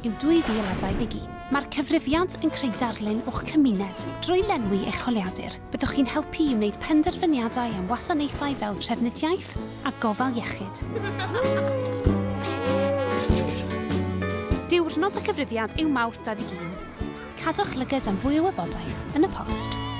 yw 2021. Mae'r cyfrifiad yn creu darlun o'ch cymuned. Drwy lenwi eich holiadur, byddwch chi'n helpu i wneud penderfyniadau am wasanaethau fel trafnidiaeth a gofal iechyd. Diwrnod y cyfrifiad yw Mawrth 21. Cadwch lygad am fwy o wybodaeth yn y post.